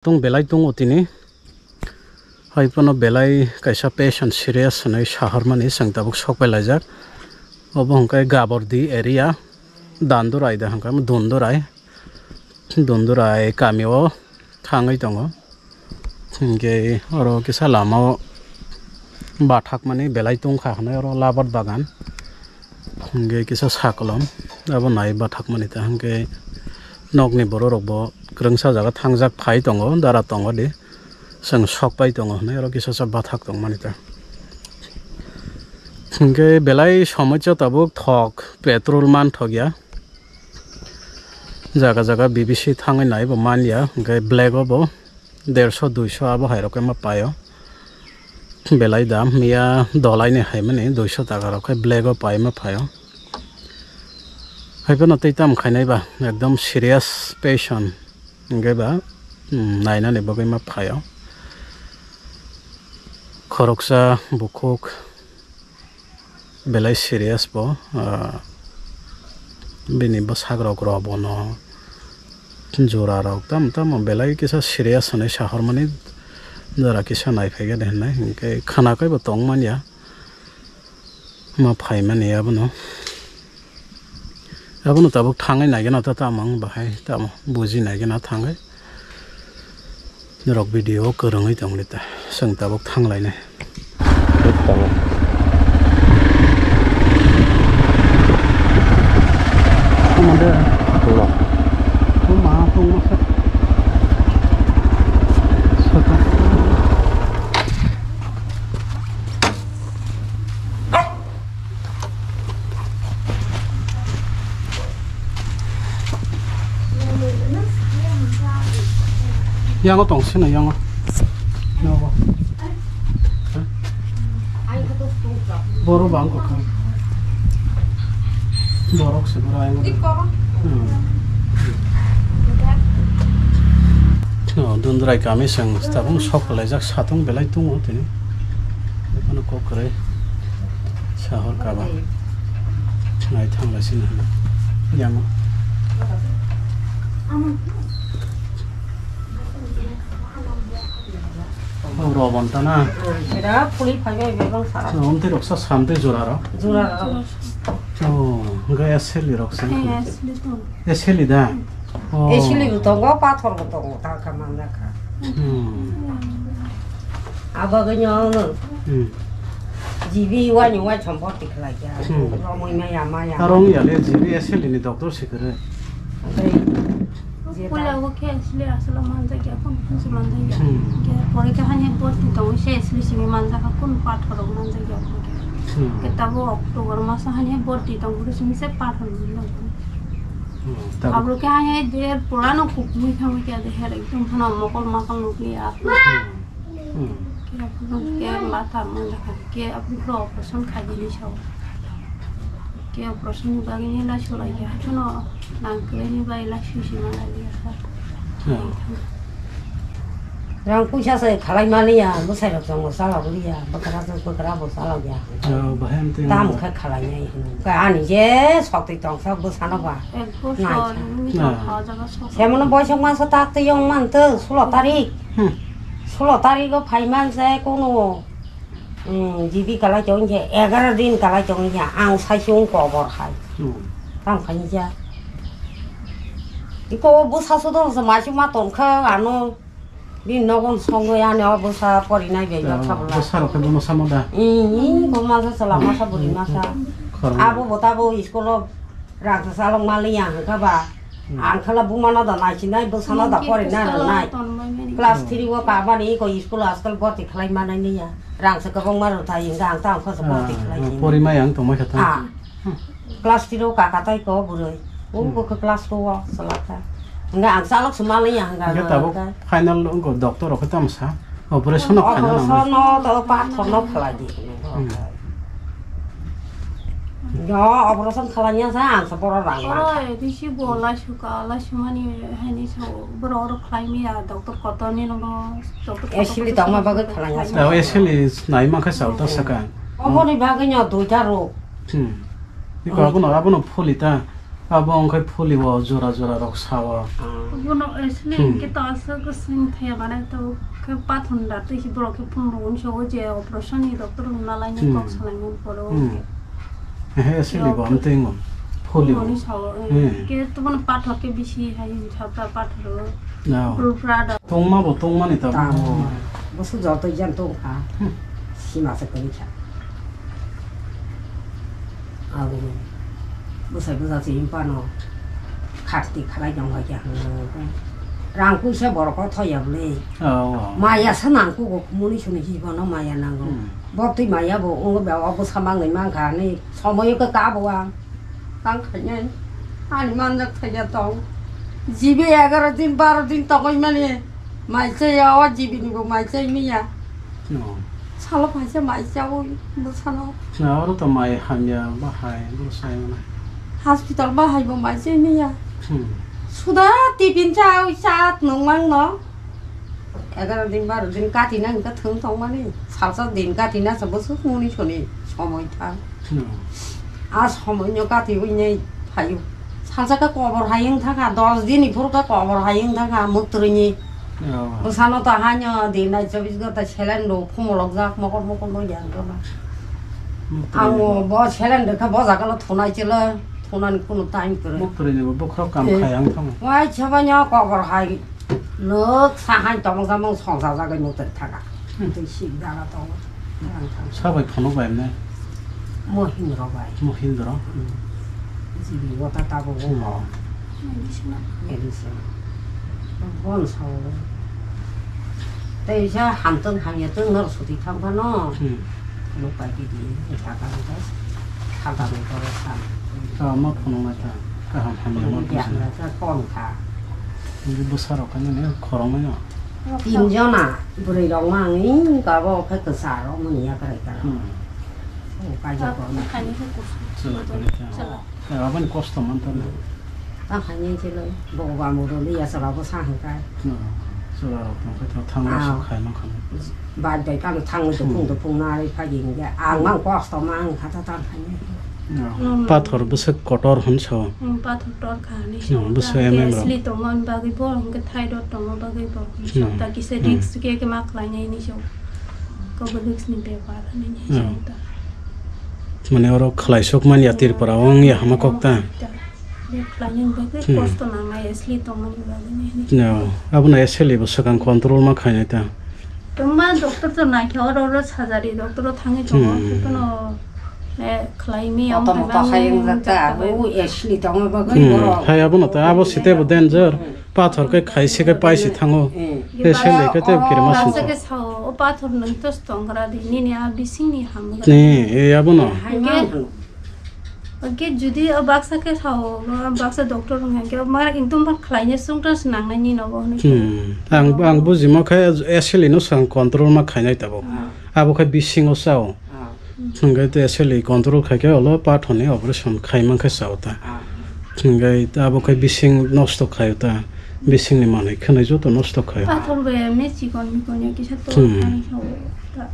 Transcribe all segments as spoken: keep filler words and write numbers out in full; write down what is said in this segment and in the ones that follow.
Tung belai tongo tini. Hai phano belai kaisa patient serious hinwi sahormani chwng tabuk sok pai laijak. Obo hwnkhe Gabordi area, Dandurai da hwnkhe, Dundurai, Dundurai kamio thangwi tongo. Hinkhe oro kisa lamao bathakmani belai tongkha hwnwi oro labat bagan. Hinkhe kisa sakolom abo nai bathakmani ta hinkhe nokni bororokbo kwrwngsa jaga thangjak phai tongo, dara tongo di, chwng sok pai tongo hwnwi oro kisa sa bathak tongmani ta. Hinkhe belai somosya tabuk thok, petrol manthokya. Jaga jaga B B C thangwi naibo manya, hinkhe black o bo derso duiso abo hai rok ma paio. Belai dam, miya dolai ni hai mani duiso taka rok khe black o pai ma phaio. Hai phano tei tam khainai ba, ekdom serious patient hinkhe ba, hmm, nainani bagwi ma phaio. Khoroksa bukhuk belai serious bo, ah, bini bwsak rok robono, jora rok tamo tamo belai kisa serious hinwi sahormani, jora kisa naiphai gede hinwi hinkhe khwnakhai bo tongmanya, ma phaimani abono. Abono tabuk thangwi naigwna ta tamo wng bahai tamo buji naigwna thangwi. Norok video o kwrwngwi tongli ta chwng tabuk thanglainai. Tuma de. Tuma. Tuma tongma khe. Saka. Yango tong sino yango. Nogo. Boro bang kok. Borok se boro yango. Hmm. No, Dundurai kami seng tabung sok laijak satung belai tungo tini. Kono kok kwrwi. Sahor kaba. Nai thang lai sini hana. Yango. Oh, robon ta na. Sira puli phai bai bai bang sara. So, omte roksa samte jora ro. Jora ro. Oh, gaya seli roksa. Eh, seli to. E seli da? Oh. E sili bo tongo, pathor bo tongo, ta kha manjak kha. Hmm. Abo gwnyo. Hmm. G B wani wai chombo tikhlai kya. Hmm. Romoi maya maya. Arong ya le G B e seli ni doctor sikare. Pula wo khe sili asolo manjak ya, kon kon se manjak ya. Hmm. Ke pore khe hani borti tongo se sili simi manjak kha, kon pathor rok manjak ya. Hmm. Ke tabo October maso hani borti tongo, simi se pathor manjak. Hmm, tabuk. Abro khe hai hai der purano kukmui thangwi khe de her ekdom hana mokol makol nukliya. Hmm. Hmm. Khe abro khe matha manjakha khe abro operation khaidi ni sao. Khe operation ni bagwi ni lai sulai khe hachano nang khe ni bai lai sui sui manaliya. Hmm. Rang puisa se khalai mani ya, bwsai rok chongo chalok liya, bwkra se bwkra bo chalok ya. Oh, bahai amtwi tamo khe khalai nai hino. Ani je sokti tong sak bwsano ba. Ek bosor nai sa. Nini tong kha jaga sok. Semono boisok maso tak twi yong man to sulo tarik. Hmm. Sulo tarik o phai man se kono. Hmm, G B kalai tong khe egaroh din kalai tong khe ang sai sung kobor hai. Hmm. Tamo khai ja. Iko bwsa sodol se mai sung ma tong kha ano. Bini nogo songwi ani o bwsa porinai bai baksa bwla. Bwsa rok khe buma samo da? Ih, ih, buma sa chwla masa bwrwi masa. Khorang. Abo bo tabo school o rang sa salok maliya hwnkha ba. Hmm. Ang khala buma no da naisinai, bwsa no da porinai rwnai. Class three o kabani iko school o aswk boti khlai manai niya. Rang sa kwbangma rwthai hwnkha ang tamo khe boti khlai. Ah, porimai ang tongmai kha ta. Ah. Hmm. Class three o kaka tai ko bwrwi. O hmm. Bo khe class two o chwla kha. Hwnkhe ang chalok se maliya hwnkha. Hwnkhe tabuk final wngkha doctor rok khe tamo sa? Operation no khaina nang. Operation no to pathor no khlai di. Hmm. Yo operation khlai ya sa ang sa boro rang. Oro A D C bo lai suka lai sumani hani sa boro oro khlai miya doctor kotor ni no doctor. Asili tongma bagwi khlai ya sa. Asili nai ma kha sa ta saka. Oboni bagwi no duita rok. Hmm. Iko abono, abono pholi ta. Abo wngkhe phuli o jora jora rok sao. Bono actually Hmm. hwnkhe to aswk swng thaya mane to khe pathon da twi borok khe phone rwui sago je operation ni doctor rok nalai Hmm. kok salai mani poro Hmm. hwnkhe. He, he, sili bo amtwi ngo. Phuli bo. Phone ni sao, Hmm. ke to bono pathor khe bisi hai sabta pathor o. No. Bru bra da. Tongma bo tongmani ta. Ta. Bosu joto jan tong kha. Hmm. Sima se kani kha. Abo. Bwsai bwsa se impano khakti khalai tong hai khe hwnwi. Rang puisa borok o thoya bwle. Oh, oh. Maya sa nang kugo muni suni hi bono maya nango. Hmm. Bo twi maya bo ungo ba o bwsa mangnai mankha ni somoyo khe ka bo ang. Tang khainai ani manjak thaiya tong. Jibe egaro din baro din tongoi mani. Mai chaya o jibini bo mai chai miya. No. Salo phaisa mai chaui bwsano. Na oro to mai hamya bahai bwsai mane. Hospital bahai bo mai chai miya. Hmm. Suda tipin chaui chat nungmang no. Egaro din baro din kati na hwnkhe thwng tongmani. Salsa din kati na sa bwswk muni soni somoi thang. Hmm. A somoino kati ui nei phaio. Salsa khe kobor hai wng thangkha, dos din ni phuru khe kobor hai wng thangkha, mwktwrwini. Oh. Bwsano to haino din nai chobbish ghonta saline rw phumulok jak, mokol mokol rw yang khe ba. Mwktwrwini. Ang bo saline rw khe bo jaga lo thunai chwla, thunani kunu time kwrwi. Mwktwrwini bo bokhorok kam Eh. khai ang thango. Wai chobani o kobor hai. Lok sahai tongmung samung songsa jagwi muktwi thaka. Hmm. Twi sik jaga tongo. Ang thang. Sabai phunuk bai mne? Mohindra bai. Mohindra? Hmm. Jibi wata tabo Hmm. wongo. Medicine. Medicine. Bon sao. Tei sa hamtwng hamya twng nor suti thang phano. Hmm. Phunuk pai di di. Thaka thaka. Thaka ni koro sa. Sa ma phunuk na ta. Kaham hamya ma Phunuk phunuk ya sa. Na sa kon kha. Hindi bwsa rok kanya ne khoroknwi no. Tin jona bwrwi rok ma wngwi gabo khe kwcharo mani yakrai kara. Hmm. O kaijak Abo rok. Khaini khe kusu. Chwla khaini khe. Chwla. Eh, aboni kosto man tong. Tang khaini chwla bo ba mo roli ya chwla bo sa hwnkha. Hmm. Chwla rok tong khe to thang Ah. rok khai man kha. Bai bai kang thang Hmm. dupung dupung nari phagi hwnkhe ang Hmm. mang kosto ma wngkha ta tang khaini. Hmm. Pathor bwswk kotor hwn sao. Hmm, pathor tor kha hinwi Hmm, sao. Bwswk Ta M M gas rok. Li tongo, ani bagwi bo hwnkhe thyroid tongo bagwi bo. Hmm. Ta kisa Hmm. risk khe khe ma khlainai hinwi sao. Kobo risk ni bepar hinwi hinwi Hmm. sao ta. Mane oro khlaisuk man ya Hmm. Tripura o wng ya hama kok ta. Ta. Be khlainani bagwi Hmm. kosto nangnai, asli tongmani bagwi hinwi. No, abono asli bo swkang control ma khainai ta. Tongma doctor to naikhe oro oro sajari doctor o thangwi tongo. Hmm. Hwnkhe no, eh, khlaimi Moto omo moto hai hai wng jak ta, jak abo bai. Asli tongma bagwi Hmm, borok. Hai abono ta, abo site bo danger. Hmm. Pathor khe khaisi khe paisi thango. Hmm. Asli khe te kirima Baksa sungkha. Khe sao, o pathor nwng tos tongra di, nini a bisingni hamgra. Ni, e abono. Hai Hwnkhe, mang. Hwnkhe jodi o baksa khe sao, o baksa doctor wngkha khe, ma ekdom ma khlaina sungtra se nangnai nini nogo hwnwi. Hmm. Ang, ang bujima khe asli no swkang control ma khainai tabuk. Ah. Abo khe bisingo sao. Ah. Hwnkhe te asli control khai khe olo pathor ni operation khai man khe sao ta. Ah. Hwnkhe abo khe bising nosto khai ta. Bising ni manwi khwnwi joto nosto khai. Pathor bai me chikon mikon ya kisa to Hmm. Khai sao ta.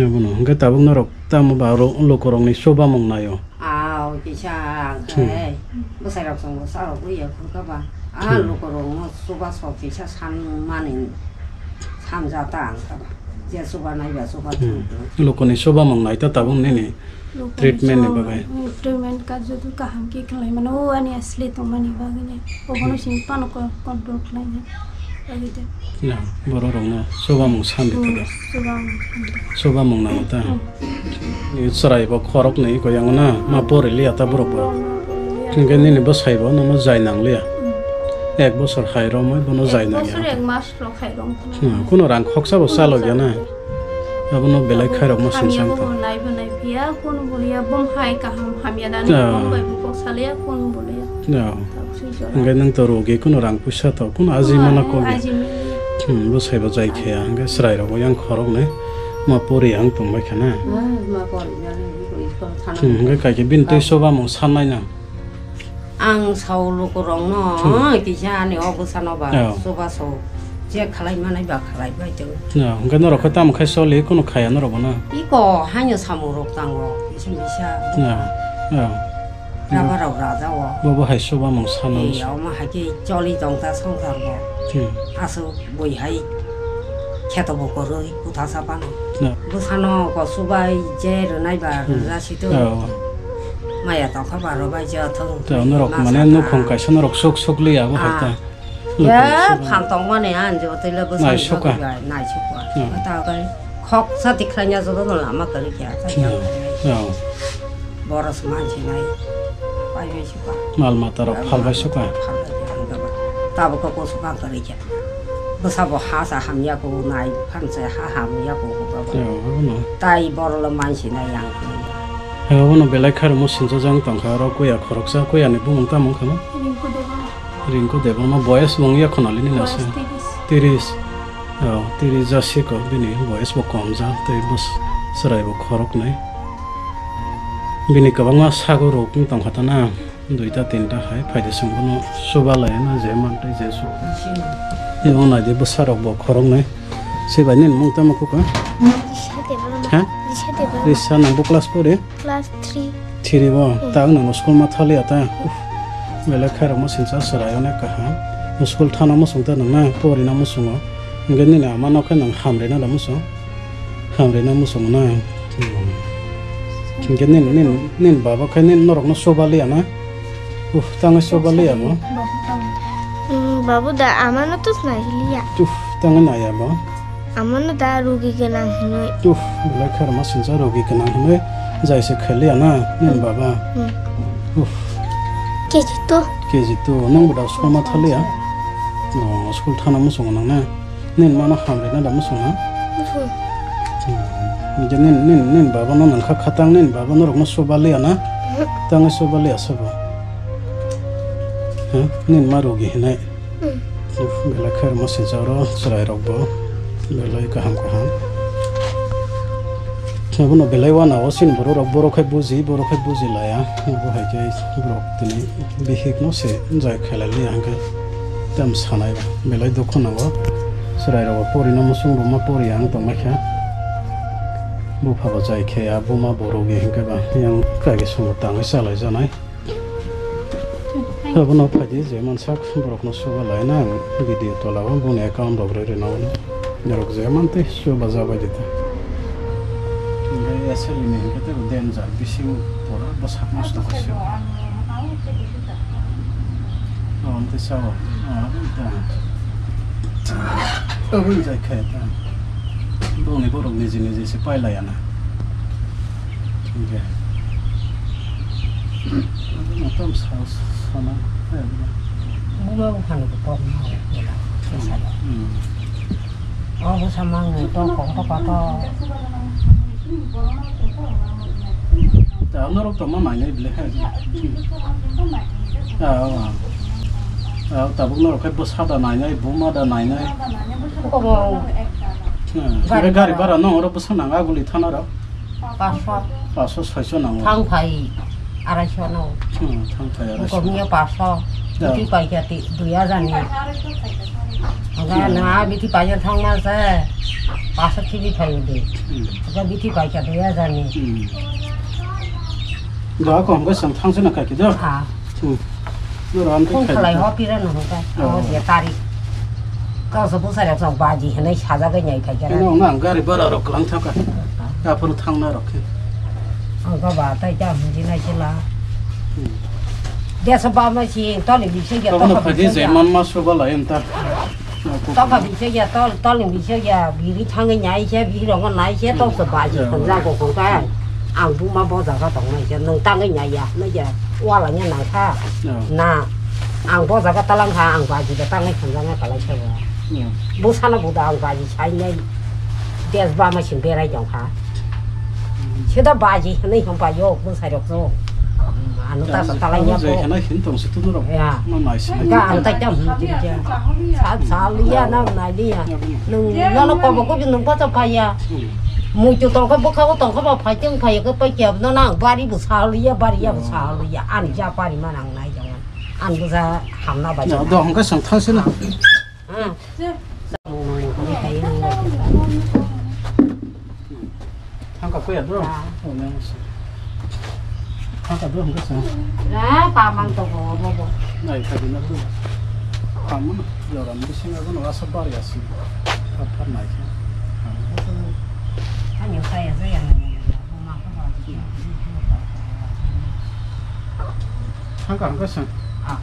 Abono hwnkhe tabuk norok tamo ba oro lukurok ni chubamung naio. Ah, o kisa ang Hmm. khai. Bwsai rok chwng bwsa rok wi ya khurka ba. Ah, Hmm. lukurok no chuba sok kisa san mani san ja ta ang kha ba. Je chuba nai ba chuba Hmm. thang. Lukuni chubamung nai ta tabuk nini Lukuni treatment ni chubamung, bagwi. Hmm, treatment ka joto kaham khe khlai mano, o ani asli tongmani bagwi nai. Obono Hmm. sini pano ko-, control khlai nai. Bagwi de. Ya, borok rok no chubamung san di Hmm, ta. Chubamung san di. Chubamung nang ta. Hmm. Ni chwrai bo khorok ni ko yang na ma pori liya ta borok bo. Hwnkhe nini bwsai bo nono jai nang liya. Hmm. Ek bosor hai romwi bono jai nang ya. Ek bosor ek mas rok hai rong. Hmm, kuno rang khoksa bo chalo ya na. Abono belai khairok ma sing Hamya sang bo ta. Nai bo nai phiya, kun bo ya bom hai kaham hamya dan Ah. Bom bai bo kok saliya, kun bo ya. Ya. Hwnkhe nwng to rogi kuno rang puisa to kuno aji mana kok ya. Aji mili. Hmm, bwsai bo jai khaya, hwnkhe chwrai rok bo yang khorok nai ma pori ang tong bai kha na. Ah, ma pori ya, iko, iko, thana. Hmm, hwnkhe kaikhe bini tei chubamung san nai na. Ang sao lukurok no, Hmm. kisa ani o bwsano ba, Oh. chuba so, je khlai manai ba khlai bai tong. Ya, hwnkhe norok khe tamo khai soli, kuno khaya norok bo na. Iko haino samung rok tango, kisa misa. Ya, ya. Raba rok raja o. Bobo hai suba mung sano. Ei, omo hai khe choli tong ta songkar bo. Hmm. Aswk bui hai kheto bo kwrwi kutha sa phano. Na. Bwsano ko subai je rwnai ba Hmm. rwja sito. Oh. Maya tong kha ba rwbai je thung. Ta norok mane nukhung kaisa norok sok sok li abo hai ta. Ya, phang tongmani ang jo tei le bwsang Naisukha. Jagwi bai, naisukha. Hmm. Ta kai khok sa tikhlanya joto no lama kari kya, ta Hmm. yang kari. Hmm. Boros mansi nai. Pai bai sukha. Mal mata rok phal bai sukha. Phal bai sukha. Tabo ko ko sukha kari kya. Bwsa bo ha sa hamya ko nai, phan sa ha hamya ko ko ba. Hmm, no. Tai boro lo mansi nai yang. He, obono belai khairokmo sinchajak tongkha, oro kuya khoroksa, kuyani bumung tamo wngkha no? Rinku Debbarma. Rinku Debbarma, boyes bo wngya khwna lini nase? Boyes tiris. Tiris. Oh, tiris jasiko bini boyes bo komjak, tei bwswk chwrai bo khoroknwi. Bini kwbangma sago rok wng tongkha ta na? Duita tinta hai phaidi chwng bono chuba laiya na je mantwi je sukha. Ebo naidi bwsarok bo khoroknwi. Sibai nini mung tamo kukha? Risha Debbarma. Ha? Risha Debbarma. Risha nang bo class four e? Class three. Three bo? Hmm. Ta wngno school ma thaliya ta? Uff. Belai khairokma sincha chwrai onek kaham. School thana muchung ta nwng na porina muchungo. Hwnkhe nini ama no khe nwng hamrina da muchung? Hamrina muchungo na. Hmm. Hwnkhe nini, nini, nini baba khe nini norokno chuba liya na? Uff, tangwi chuba liya bo? Hmm, babu da amano to nai liya. Uff, tangwi naiya bo? Amano da rugi gwnang hinwi. Uff, belai khairokma sincha rugi gwnang hinwi jai se khailiya na nini baba? Hmm. Uff. K G two. K G two, nwng bo da school ma thaliya? Oh, school thana muchungo nang na? Nini mano hamrina da muchungo? Muchung. Hmm. Hwnkhe nini, nini, nini baba no nangkha khatang, nini baba norokno chuba liya na? Mhm. Tangwi chuba liya sabo? Ha? Nini ma rugi hinai? Hmm. Uff, belai khairokma sincha oro chwrai rok bo. Belai kaham kaham. Abono belai wana o chini borok rok, borok khai buji, borok khai buji laya. Bo hai khe borok tini bihik no se jai khailai liya hwnkhe tam sanai ba. Belai dukhu nango. Chwrai rok bo porina muchung rwma poriya wng tongmai kha. Bupha bo jai khe a buma bo rugi hwnkhe ba yang kage songo tangwi chalai janai. Abono phaidi je mansak borokno chuba laina ang video tola o boni account rok rwi rwna ulo. Norok je mantwi chuba jabai di ta. Hwnkhe S L ni hwnkhe tei bo danger bising pura bwsak nosto khaisio. Oh, hwnkhe sao. Oh, ta. Aboni jai khe ta. Boni borok niji niji se pailaiya na. Hwnkhe. Motom sa-, sana, eh, Buma buphani bo kok no, ela, esa. Hmm. O bwsa mangni to kok to koto. Ta norok tongma nainai bile khe. Ah, oh. Ah, tabuk norok khe bwsa da nainai, buma da nainai. Kobo. Hmm. Gari Gari bara. Bara no oro bwsa nang aguli thana rok. Paso. Paso soiso nango. Thang phai araisho no. Hmm, thang phai araisho. Buko miya paso. Ya. Biti paikha ti dui hajar ni. Aga Hmm. na biti paikha thang ma se. Paso kibi phai de. Hmm. Aga biti paikha dui hajar ni. Hmm. Ga ko hangga sang thang se na kai ki do. Ha. Hmm. Noro amtwi Phone khalai khaidi. Ho pira no hota. Oh. Oh, dia tarik. Kau se bwsai rok sok baji hinwi sajagwi nyai phai khe. Keno ang gari bara rok kwlang thaka. Aphuru thangna rok khe. Ang kha ba tai ta hwnji nai sila. Hmm. Desa ba ma si toni bisi ya Tobo no tokha phadi bisi je ya. Man ma suba lai enta. Tokha bisi ya tol toni bisi ya biri thangwi nyai se biri rok nai se Hmm. tok se baji Ya. Khonja ko khon ka. Ang buma bo jaga tong nai se nung tangwi nyai ya nai ya. Wala nya nang kha. Ya. Na. Ang bo jaga talang kha, ang baji da tangwi khanjaknai kwlai sabo. Hmm. Bwsano bo da ang baji sainai des bama sing berai tong kha. Hmm. Sida baji hinwi hwn pai yo, bwsai rok jo. Ano ta sa talai ya ko. Jai hinwi hin tong se tu norok. Ya. No nai se. Ga ang ta jam hin jin jin. Sa, sa liya na nai liya. Ya, hmm. Nung nono kobo ko nung pa cha pa ya. Hmm. Mui tu tong kha bwkha o tong kha ba phai tong phai ko pa kya no nang bari bo sa liya, bari ya bo sa liya. Ani ja pari ma nang nai jang. Ang bwsa hamna bai. Ya, do hongkha sang thang sino. Hmm. Thang ka kuya do. Ya. Oh, yang sih. Mata bro hwnkhe chwng. Eh, pamang tongo, bobo. Nai kha dina bro. Kamu na, joram bising ago no asa bar ya si. Thar thar nai khe. Ani kaya jaya na. Hangka hangka chwng. Ah.